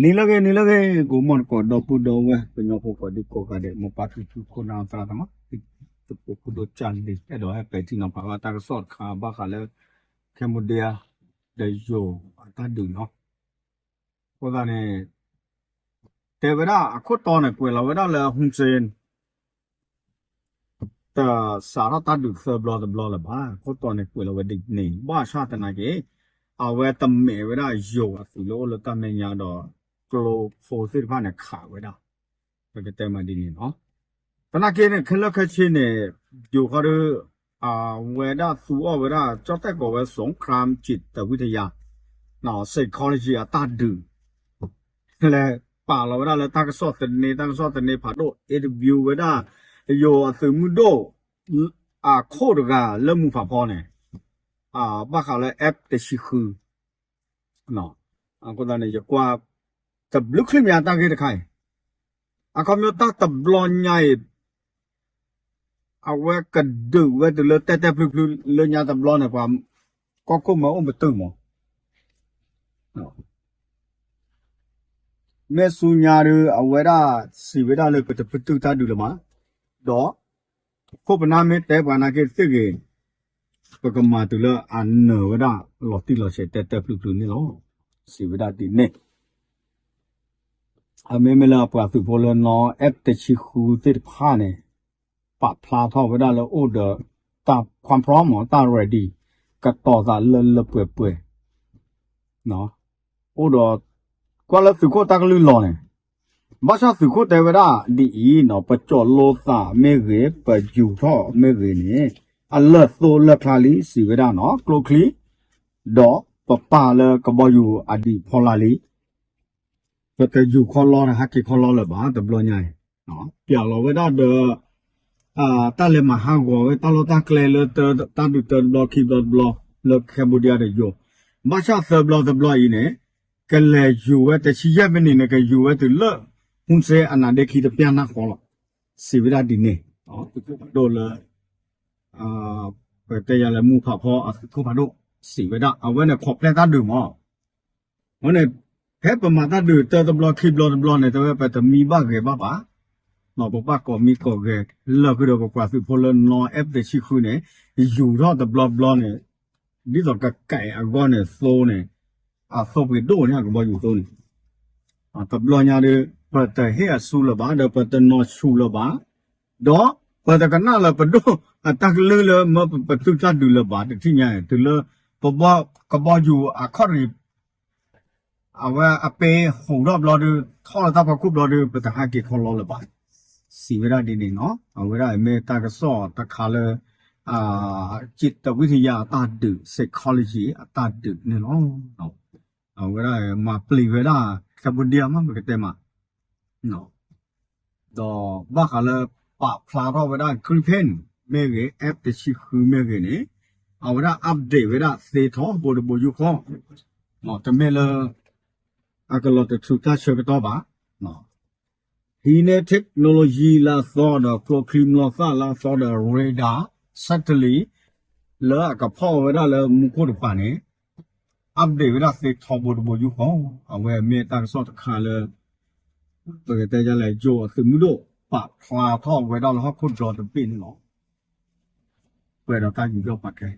နံၤလၢအဂ့ၤ နံၤလၢအဂ့ၤ ကိးမီၢ်တကိး ဒီပုၢ်ဒီဝဲၢ် ကညီဖိကိးဒံကိးဂၤဒဲး မိၢ်ပၢ်ဖံဖု ခိၣ်နၢ်သရၣ်သမါ သုတကိးဖိဒိၣ်ကၢ်လံ အဲၣ်ဒိးဟဲပဲာ်ထံနီၤဖးဘၣ်တၢ်ကစီၣ်တခါ ဘၣ်ဃးလၢ Cambodia ဒီးယိၤအတၢ်ဒုးနီၤ. အဃိသတးန့ၣ် တဲဝဲဒၣ်အခိၣ်တီန့ၣ် ကွဲးလီၤဝဲဒၣ်လၢ Hun Sen တစးထီၣ်တၢ်ဒုးသၢဘျီတဘျီလၢၤဘၣ်. အခိၣ်တီန့ၣ် ကွဲးလီၤဝဲဒ်န့ၣ် ဘၣ်ဆၣ်သနာ်က့ အဝဲတမဲာ်ဝဲဒၣ်ယိၤအသုးလၢအိၣ်လၢတၢ်မဲာ်ညါဒီး ကျိဖိသ့ၣ်တဖၣ်န့ၣ် ခးဝဲဒၣ် ပကတဲမးဒ်န့ၣ်လီၤ. သနာ်က့န့ၣ် ခဲလၢာ်ခဲဆ့န့ၣ် ယိၤခီဒီး အဝဲဒၣ်သူအီၣ်ဝဲဒၣ် ကၠီၣ်တဲၣ်ကိးဝဲ สงครามจิตวิทยา psychology အတၢ်ဒုး လဲၤပာ်လီၤဝဲဒၣ်လၢတၢ်ကစီၣ်သန့ တၢ်ကစီၣ်သန့ဖးဒိၣ် interview ဝဲဒၣ် ယိၤအသုးမုၢ်ဒိၣ် အခိၣ်တဂၤလၢမူဖးဖီန့ၣ် ဘၣ်ဃးလၢ F တဆံဃု အဃိသတးန့ၣ် ယကွၢ် တဘျုးချံမးတၢ်ဂ့ၢ်တခါအံၤ အခီပညီတၢ်တဘျီညါအံၤ အဝဲကဒုးဝဲတုၤလၢတဲတဲဖျုဖျုလၢညါတဘျီန့ၣ် ပှၤကီၢ်ခိၣ်မၤအိၣ်ပတုာ်မး မ့ၢ်ဆူညါဒီး အဝဲဒၣ်စံးဝဲဒၣ်လၢပတပတုာ်တၢ်ဒုးလၢၤဘၣ်, ဒီးခိၣ်ပနၢ်မ့ၢ်တဲပှၤနာ်က့သ့ၣ်ဂ့ၤ, ပကမၤတုၤလၢအနၢၤဝဲဒၣ်လီၤတံၢ်လီၤဆဲးတဲတဲဖျုဖျုန့ၣ်လီၤ. စံးဝဲဒၣ်ဒ်န့ၣ်, အမ့မ့ၢ်လၢအပှၤသုးဖိလၢနီၢ် F တဆံဃုသ့ၣ်တဖၣ်န့ၣ် ပာ်ဖျါထီၣ်ဝဲဒၣ်လၢအိၣ်ဒီးတၢ် ความพร้อม မ့ၢ်တၢ် ready ကတီၤသးလၢလၢပှဲၤပှဲၤ အိၣ်ဒီး ကွၢ်လၢသုးခိၣ်တၢ်ကလုၢ်လီၤန့ၣ်, ဘၣ်ဆၣ်သုးခိၣ်တဲဝဲဒၣ်ဒ်အံၤနီၤ, ပကၠီၣ်လိသးမ့ၢ်ဂ့ၤ, ပယူၤထီၣ်မ့ၢ်ဂ့ၤန့ၣ်, အလၢာ်သိလၢာ်ချါလံ စံးဝဲဒၣ်နီၤ, ကျိချံ, ဒီးပပာ်လၢကဘီယူၤအဒံးဖီလာ်လံ. ပတယူၤခီလီတဟးက့ၤခီလီလၢၤဘၣ် တဘျီညါအံၤ, ပျးလီၤဝဲဒၣ်ဒီး တၢ်လဲၤမၤဟးဂီၤဝဲတၢ်လီၢ်တၢ်ကျဲလၢ တၢ်ဒုးတၢတဘျီခံဘျီတဘျီ လၢ Cambodia ဒီးယိၤ, ဘၣ်ဆၣ်သၢဘျီတဘျီအံၤန့ၣ် ကလဲၤယူၤဝဲတဆံယဲၢ်မံးနံးန့ၣ် ကယူၤဝဲတုၤလၢ Hun Sen အနါဒ့ခံတပျၢ်နၢ်ဃီလီၤ. စံးဝဲဒၣ်ဒ်န့ၣ်, သုးခိၣ်ဖးဒိၣ်လၢ ပတဲယၤလဲၣ် မူဖးဖီအသုးခိၣ်ဖးဒိၣ် စံးဝဲဒၣ် အဝဲန့ၣ် ခီၣ်ဖျဲၣ်တၢ်ဒုးမး အဃိန့ၣ် ဖဲပမၤတၢ်ဒုးတၢတဘျီခံဘျီတဘျီန့ၣ် တဲဝဲပတမံဘၣ်ဂဲၤဘၣ်ဘၣ်, ပဘၣ်ကိးမံကိးဂဲၤ လၢာ်ဃုာ်ဒီးပပှၤသုးဖိလၢနီၢ် F တဆံဃုန့ၣ် ယူၤထီၣ်တဘျီဘျီန့ၣ် ဒ်သိးကကဲအဂီၢ်န့ၣ်သိန့ၣ်, အသိပှ့ၤဒိၣ်န့ၣ် အကဘီယူၤသိန့ၣ် တဘျီညါဒီး ပတဟ့ၣ်အဆူၣ်လၢၤဘၣ် ဒီးပတနီၢ်ဆူၣ်လၢၤဘၣ်, ဒီးပတကနၣ်လၢပဒိၣ်အတၢ်ကလုၢ်လၢမၢပပတုာ်တၢ်ဒုးလၢၤဘၣ် တထံၣ်ညါအံၤ တုၤလၢ ကဘီယူၤအခီၣ်ရံၣ် အဝဲအပ့ၤဟူးထီၣ်ဘျီဒီး ထီၣ်လၢတၢ်ဖီခိၣ်ဘျီဒီး ပတဟးက့ၤခီလီလၢၤဘၣ်, စံးဝဲဒၣ်ဒ်န့ၣ်နီၤ. အဝဲဒၣ်မ့ၢ်တၢ်ကစီၣ်တခါလၢ จิตวิทยาအတၢ်ဒုး psychology အတၢ်ဒုးန့ၣ်လီၤ. အဝဲဒၣ်မၤပျံၤဝဲဒၣ် Cambodia မး ပကတဲမး ဒီးဘၣ်ဃးလၢပာ်ဖျါထီၣ်ဝဲဒၣ် Gripen မ့ၢ်ဂ့ၤ F တဆံဃုမ့ၢ်ဂ့ၤန့ၣ် အဝဲဒၣ် update ဝဲဒၣ်သ့ထီဘိတဘိယူၢ်ဃီ, တမ့ၢ်လၢ အကလီၤတထုးတၢ်ဆၢကတီၢ်ဘၣ်, ဟံးန့ၢ် technology လၢအသီဒီး ကျိချံမျိာ်သၣ်လၢအသီဒီး radar satellite လၢအကဖီၣ်ဝဲဒၣ်လၢမူခိၣ်တပၤန့ၣ် update ဝဲဒၣ်သ့ထီဘိတဘိယူၢ်ဃီ, အဝဲမ့ၢ်တၢ်ကစီၣ်တခါလၢ ပကတဲယလဲၣ် ယိၤအသုးမုၢ်ဒိၣ် ပာ်ဖျါထီၣ်ဝဲဒၣ်လၢဟီၣ်ခိၣ်ဒီတဘ့ၣ်န့ၣ်လီၤ. ပှဲၤဒီးတၢ်ယူးယီၣ်ပာ်ကဲ